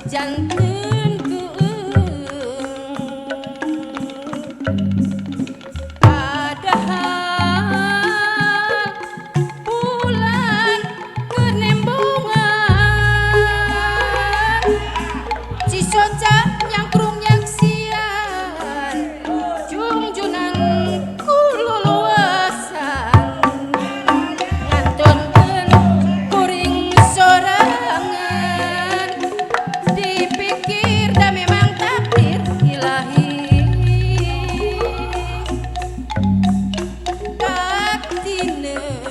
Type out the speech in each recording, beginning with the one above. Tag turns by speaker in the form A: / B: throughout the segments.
A: Janten keung padahal bulan keur nembongan si soca nyangkrung nyaksian jungjunan ku luluasan ngantonkeun kuring sorangan dipikir da memang takdir ilahi katineung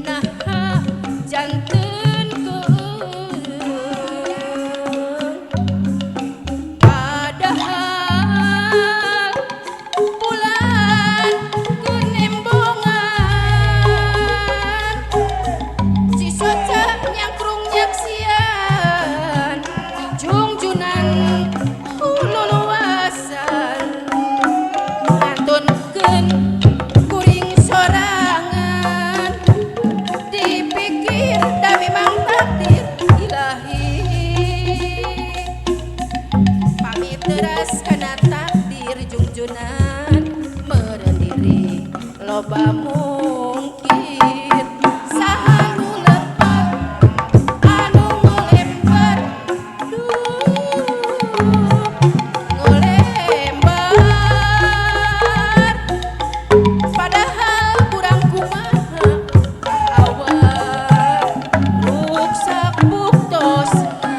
A: naha janten keung padahal bulan keur nembongan si soca nyangkrung nyaksian jungjunan ku luluasan ngantunkeun kuring sorangan dipikir da memang takdir ilahi pamit teras kana takdir jungjunan meureun diri loba mungkir saha nu lepat anu ngolembar duh ngolembar padahal kurang kumaha awak ruksak buktosna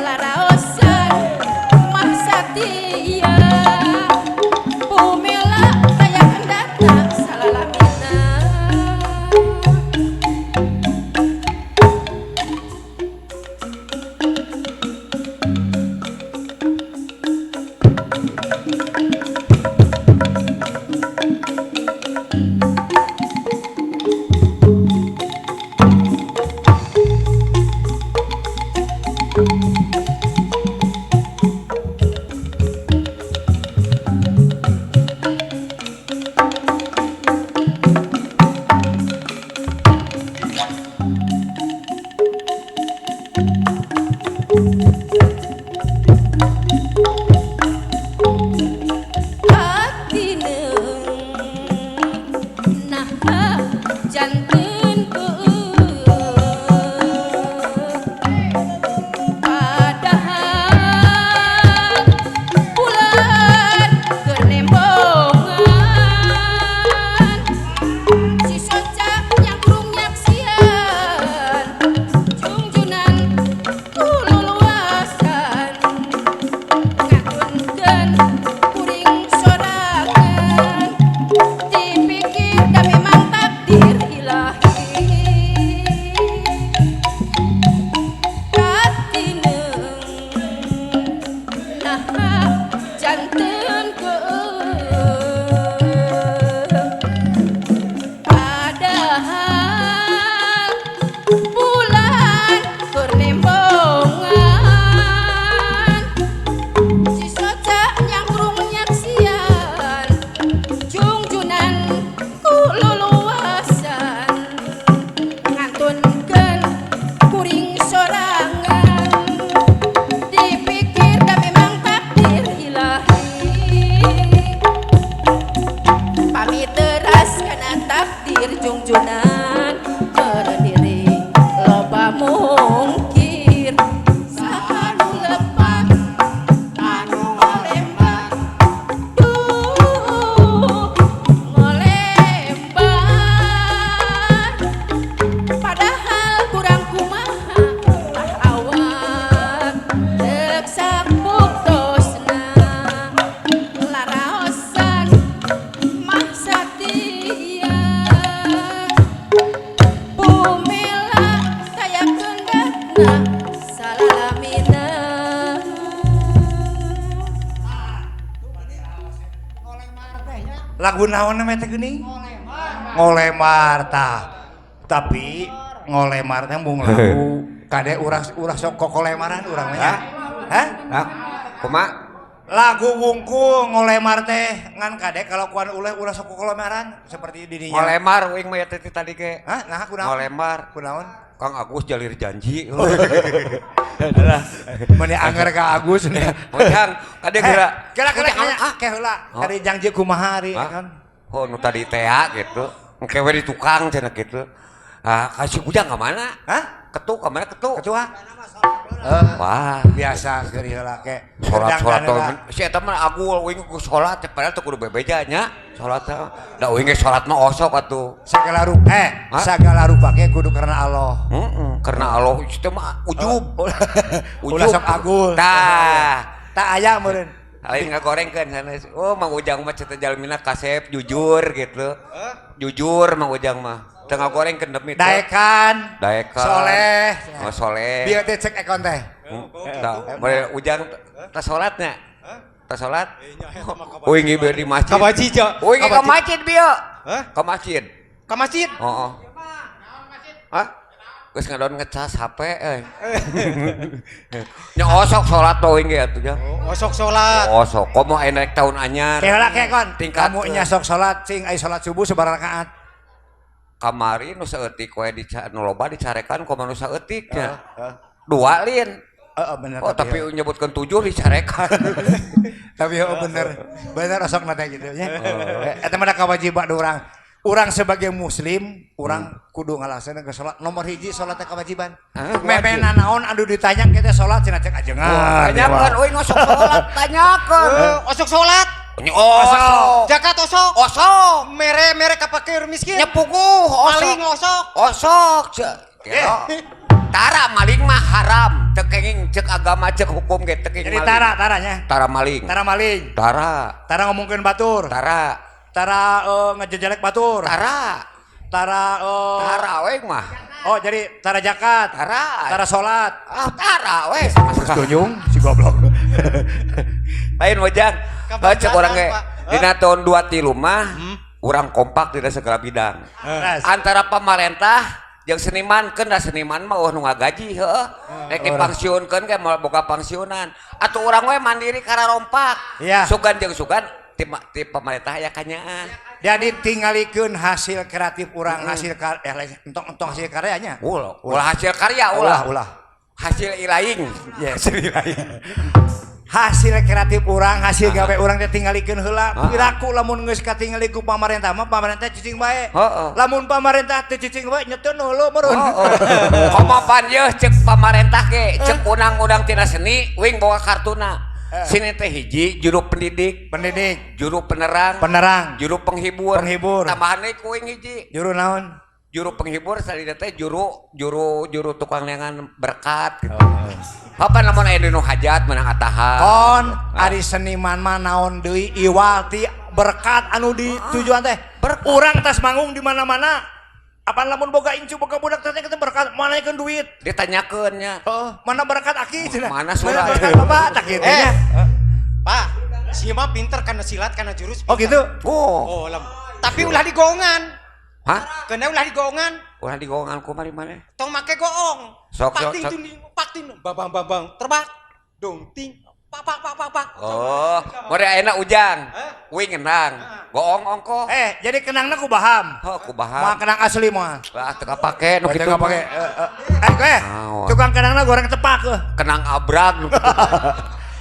A: laraosan mah satia pumela tayakan data salalamina. Katineung naha janten keung padahal bulan keur nembongan si soca nyangkrung nyaksian jungjunan ku luluasan.
B: Lagu naon namanya teh geuning? Ngolemar tah. Tapi ngolemar teh mung lagu. Kade urang sok kokolemaran urang mah nya. Hah?
C: Hah? Kumaha?
B: Lagu wungkul ngolemar teh ngan kade kalakuan uleh urang sok kokolemaran seperti dirinya.
C: Ngolemar uing mah ya teh tadi ge.
B: Hah? Nah kunaon?
C: Ngolemar.
B: Kunaon?
C: Kang Agus jalir janji.
B: Meni anger ka Agus nih.
C: Ujang, kade geura.
B: Kira kira
C: Ujang, ah.
B: ke heula.
C: Oh.
B: Kade janji kumaha ari
C: Hah?
B: kan.
C: Oh, nu tadi teh gitu. Engke we di tukang cenah gitu. Ah, kasih Ujang ka mana?
B: Hah?
C: Ketuk ka mana ketuk?
B: Ketua?
C: Wah,
B: Biasa keur heula ke.
C: salat salat
B: Heula.
C: si eta mah agul uing ku salat teh padahal teu kudu bebeja nya. Salat teh. Da uing ge salat mah osok atuh.
B: Segala rupa
C: Hah?
B: segala rupa ge kudu karena Allah.
C: Heeh, karena Allah itu mah ujub.
B: Ulah sok agul.
C: Tah.
B: Tak aya meureun.
C: Lain ngagorengkeun sanes. Oh, Mang Ujang mah cenah jalmina kasep jujur gitu. Jujur Mang Ujang mah. Teu ngagorengkeun demi teh.
B: Daekan.
C: Daekan.
B: Soleh.
C: Oh, soleh.
B: Bieu teh cek ekon teh.
C: Tah, mere Ujang teh salatnya. Teh salat. Uing ge di masjid.
D: Ka masjid, ja.
C: Uing ge
D: Ka
C: ka masjid bieu.
D: Hah?
C: Ka masjid.
D: Ka masjid.
C: Heeh. Hah? Geus ngadon ngecas HP euy. Nya osok salat teh uing ge atuh nya.
D: Oh, osok salat.
C: Osok, komo aya naik tahun anyar.
B: Ke heula ke kon.
C: Tingkat
B: Kamu nya sok salat cing ai salat subuh sabaraha rakaat.
C: Kamari nu saeutik we di nu loba dicarekan komo nu saeutik nya. Dua lin.
B: Heeh bener.
C: Oh, tapi nyebutkeun 7 dicarekan.
B: Tapi oh bener. Bener osok na teh gitu nya. Eta mah da kewajiban urang. Urang sebagai muslim, urang kudu ngalaksanakeun salat. Nomor hiji salat teh kewajiban.
C: Hah,
B: Memena naon anu ditanya kita salat cenah cek ajengan.
C: Tanyakeun uing osok salat, tanyakeun.
D: Osok salat.
C: Nya osok.
D: Zakat osok.
C: Osok.
D: Mere-mere ka fakir miskin.
C: Nya puguh osok.
D: Maling osok.
C: Osok cek. Tara maling mah haram, teu kenging cek agama cek hukum ge teu kenging
B: Jadi
C: maling.
B: tara taranya.
C: Tara maling.
B: Tara maling.
C: Tara.
B: Tara ngomongkeun batur.
C: Tara.
B: Tara ngejejelek batur.
C: Tara.
B: Tara
C: Tara we mah.
B: Oh, jadi tara zakat.
C: Tara.
B: Tara salat.
C: Ah, tara we sama sekali.
B: Tunjung si goblok.
C: Lain Ujang.
D: Kebablasan,
C: Cek urang ge
D: Pak.
C: dina tahun 23 mah urang kompak dina segala bidang.
B: Terus.
C: Antara pemerintah jeung seniman keun da seniman mah eueuh nu ngagaji heueuh. Rek dipangsiunkeun ge moal boga pangsiunan. Atuh urang we mandiri kararompak.
B: Iya.
C: Sugan jeung sugan ti pemerintah aya kanyaan.
B: Jadi tingalikeun hasil kreatif urang, hasil entong-entong hasil karyanya.
C: Ulah, ulah hasil karya ulah.
B: Ulah, ulah.
C: Hasil ilaing.
B: Yes. Hasil kreatif urang, hasil gawe urang teh tingalikeun heula. Piraku lamun geus katingali ku pamarentah mah pamarentah cicing bae.
C: Heeh.
B: Lamun pamarentah teu cicing bae nyeteun heula meureun.
C: Komo pan yeuh cek pamarentah ge, cek undang-undang tina seni uing boga kartuna. Sini teh hiji juru pendidik,
B: Pendidik,
C: juru penerang,
B: penerang,
C: juru penghibur.
B: Penghibur.
C: Tambahan deui ku uing hiji.
B: Juru naon?
C: Juru penghibur salina teh juru juru juru tukang neangan berkat gitu. Apa lamun aya nu hajat menang atahan.
B: Kon ari seniman mah naon deui iwal ti berkat anu ditujuan teh.
C: Berkat.
B: Urang tas manggung di mana-mana. Apa lamun boga incu boga budak teh teh berkat mana kan duit.
C: Ditanyakeun nya.
B: Heeh, mana berkat aki cenah.
C: Mana surat?
B: Mana berkat bapak tak kitu nya.
D: Pak, si mah pinter karena silat karena jurus.
B: Oh gitu.
C: Oh.
D: Oh, lem. Tapi ulah digongan.
C: Hah?
D: Kena ulah digongan.
C: Ulah digongan kumaha di mana?
D: Tong make goong.
C: Sok, sok,
D: Pakting
C: sok.
D: tuning, pakting babang babang terbak. Dong ting. Pak pak pak pak pak.
C: Oh, more ayeuna Ujang. Uing ngendang. Goong ongko.
B: Jadi kenangna ku baham.
C: Oh, ku
B: Moal
C: baham.
B: kenang asli moal.
C: Lah teu kapake nu
B: Teu
C: kitu.
B: kapake.
C: mah. Naon?
B: Tukang kenangna goreng tepak euh.
C: Kenang abrag nu kitu.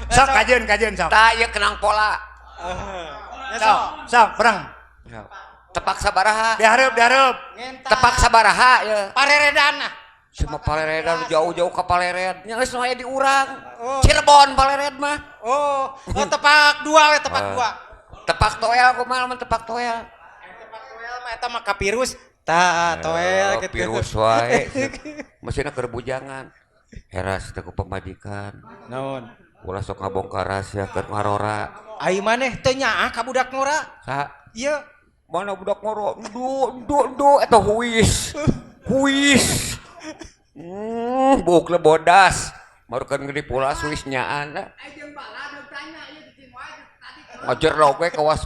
B: Sok kajeun kajeun sok.
C: Tah ieu kenang pola.
D: Ya,
B: Sok, sok perang.
C: Tepak sabaraha.
B: Dihareup dihareup.
D: Ngentak.
C: Tepak sabaraha ya.
D: Pareredan ah.
C: Cuma paleredan jauh-jauh ke Palered. Nya geus nu aya di urang.
D: Oh.
C: Cirebon Palered mah.
D: Oh, oh tepak dua we tepak dua.
C: Tepak toel kumaha lamun tepak toel.
D: Tepak toel mah eta mah kapirus. Tah, toel
C: Eh,
D: gitu.
C: Virus wae. Mesinna keur bujangan. Heras teh ku pamajikan.
D: Naon?
C: Ulah sok ngabongkar rahasia keur ngarora.
D: Ai maneh teu nyaah ka budak ngora.
C: Saha?
D: Ieu.
C: Mana budak ngoro? Ndu ndu ndu eta huis. Huis. Bukle bodas. Marukan gede pula suis nyaan. Ngajar oge kawas.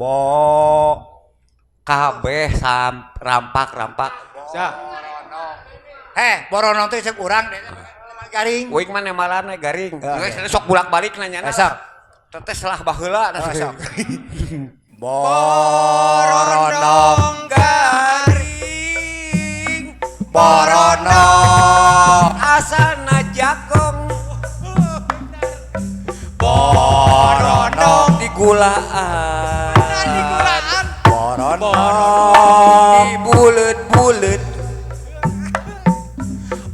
B: Bo
C: Kabeh sam rampak-rampak.
D: Sah.
B: Boronong teh cek urang garing.
C: Uing mah nemalan we garing.
B: Heeh.
C: Geus sok bolak-balik nanyana.
B: Sok.
C: Teteh selah baheula.
B: Sok. Boronong
C: garing.
B: Boronong
C: asana jagong.
B: Boronong
C: digulaan.
D: Digulaan.
B: Boronong
C: dibulet-bulet.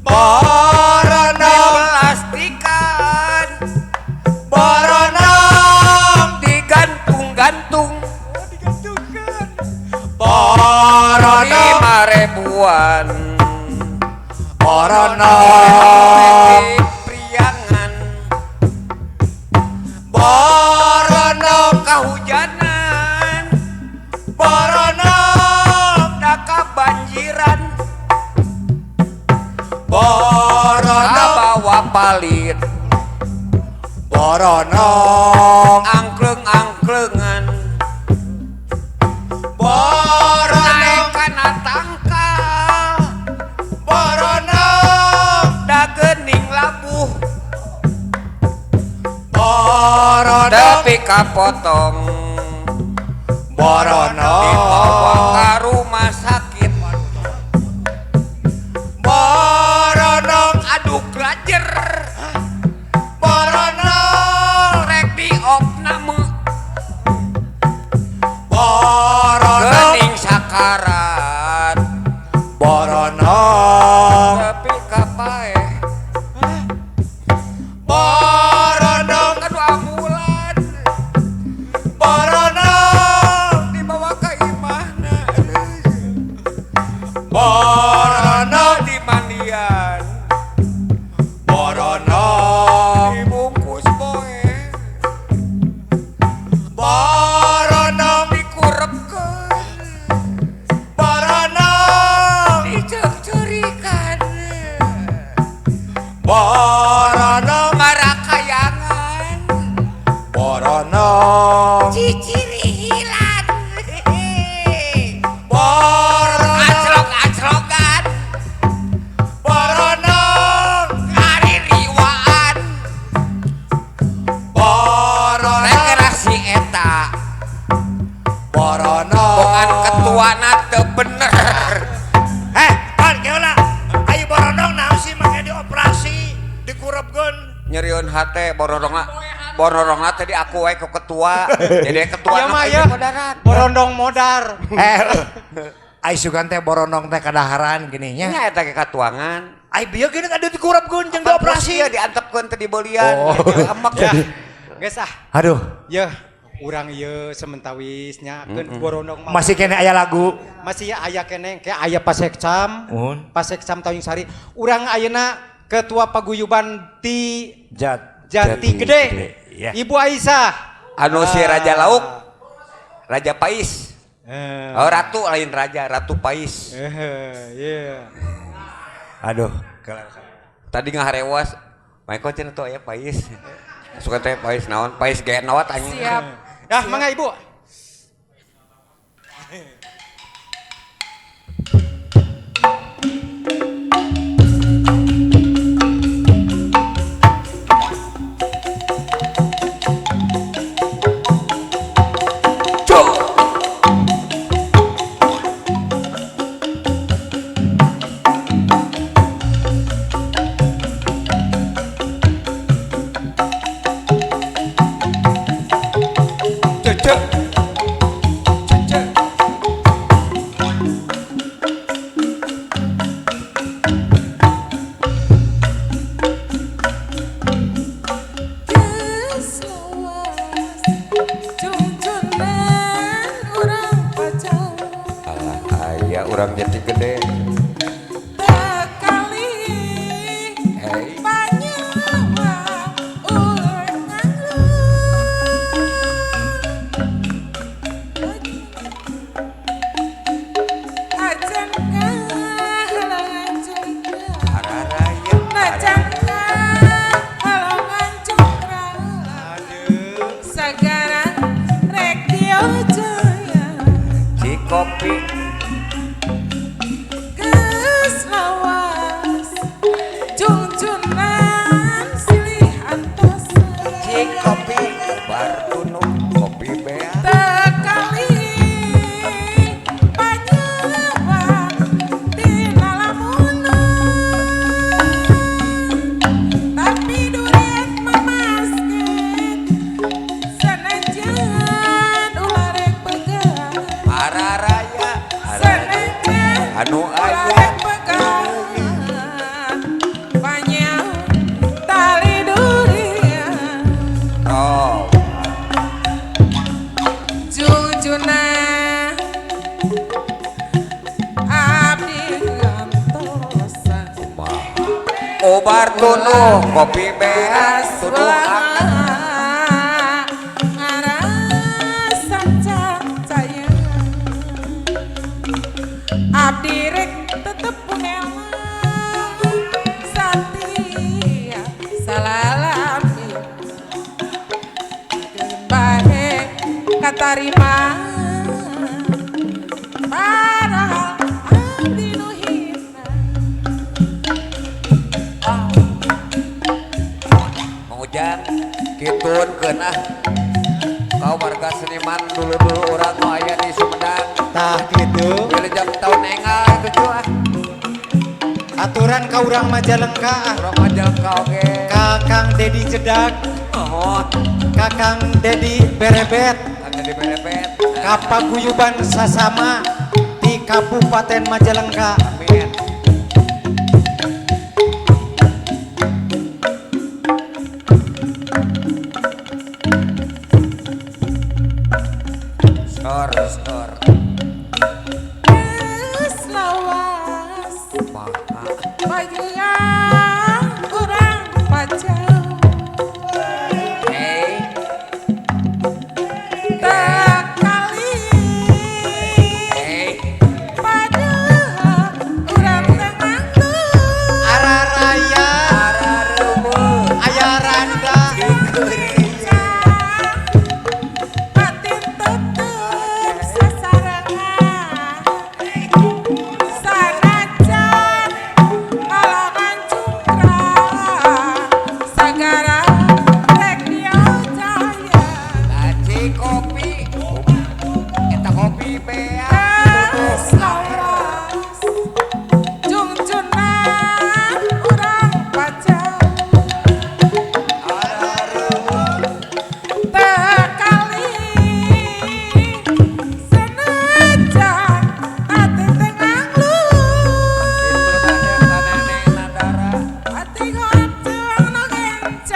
B: Boronong
C: diplastikan.
B: Boronong
C: digantung-gantung.
D: Oh, digantungkan.
B: Boronong
C: 5 ribuan.
B: Boronong
C: Priangan.
B: Boronong
C: kahujanan.
B: Boronong
C: daka banjiran.
B: Boronong
C: kabawa palit.
B: Boronong
C: angkleng-angklengan.
B: Boronong
C: naek kana tangkal.
B: Boronong
C: dagening labuh.
B: Boronong
C: tepi kapotong.
B: Boronong
C: dibawa ka rumah sakit.
B: Boronong
C: aduk lajer.
B: Boronong
C: rek diopname.
B: Boronong
C: geuning sakarat.
B: Boronong
C: tepi kapaeh.
B: Boronong
C: aduh ambulan.
B: Boronong
C: dibawa ke imahna.
B: Boronong
C: di mandian.
B: Boronong
C: dibungkus poe.
B: Boronong
C: dikurepkeun.
B: Boronong
C: diceuk-ceurikan.
B: Boronong
C: marakayangan.
B: Boronong
C: ciciri hilang.
B: Boronong
C: aclok-aclokan.
B: Boronong
C: ngaririwaan.
B: Boronong
C: rekreasi eta
B: Boronong
C: bukan ketuana teu bener.
B: Pan keula ayo boronong naon sih make dioperasi dikurepkeun
C: Nyeriun hate bororongna. Bororongna tadi aku wae ke ketua. Jadi ketua
D: Iya mah ya.
C: Modaran.
D: Borondong modar.
B: Ai sugan teh boronong teh kadaharan gini nya.
C: Nya eta ge katuangan.
B: Ai bieu geuning ada dikurepkeun jeung dioperasi.
C: Iya diantepkeun teh dibeulian.
B: Oh.
C: Amek.
D: Ya. Geus ah.
B: Aduh,
D: Yeuh, urang ieu sementawis nya keun borondong mah.
B: masih kene aya lagu.
D: Masih aya keneh ke aya Pasekcam.
B: Uhun.
D: Pasekcam Tanjung Sari. Urang ayeuna ketua paguyuban ti
B: Jat.
D: Jati
C: Jati
D: Gede.
B: Gede, iya.
D: Ibu Aisyah.
C: Anu si Raja Lauk. Raja Pais.
D: Eh.
C: Oh, ratu lain raja, Ratu Pais.
D: Iya.
B: Aduh,
C: Tadi ngaharewas, Michael cenah tuh aya Pais. Suka teh Pais naon? Pais genot anjing.
A: Siap.
D: Dah, mangga Ibu.
C: Cuk. Cuk, cuk. Cuk, cuk.
E: Geus lawas cungcunan urang pacaran.
C: Alah, aya urang Jati Gede.
E: Tekali
C: Hey.
E: panyawa urang nganglung. Acan kahalangan cungkrang.
C: Araraya.
E: Nacan kahalangan cungkrang.
D: Aduh.
E: Sagara rek diojo.
C: Keluar tunuh kopi beas tunuh anget.
E: Abdi rek tetep punela satia salalami bae katarima padahal abdi nu hina.
C: Mang Ujang kituun keun ah. Kau warga seniman dulu-dulu urang nu aya di Sumedang.
F: Tah kitu.
C: Wilujeng tahun enggal itu ah.
F: Aturan ka urang Majalengka ah.
C: Urang Majalengka oge.
F: Ka Kang Dedi Jedag,
C: Nuhun.
F: ka Kang Dedi Berebet,
C: Kang Dedi Berebet.
F: ka paguyuban sasama di Kabupaten Majalengka.
C: Amin. Sor, sor.
E: Geus lawas
C: Maha.
E: bagian urang pajauh.
C: Hey,
E: Tekali
C: hey.
E: padahal urang teu nganggur.
F: Araraya,
C: Arareuweung.
F: aya randa.
E: Batin tetep sasarengan sanajan halangan cungkrang sagara rek diajaya.
C: Laci kopi. Eta kopi beas.
E: Geus lawas jungjunan urang pajauh.
C: Arareuweung.
E: Tekali senajan ati teu nganglu.
C: Itu tanya ka nenek Nadara.
E: Ati ngoceng nu gencang.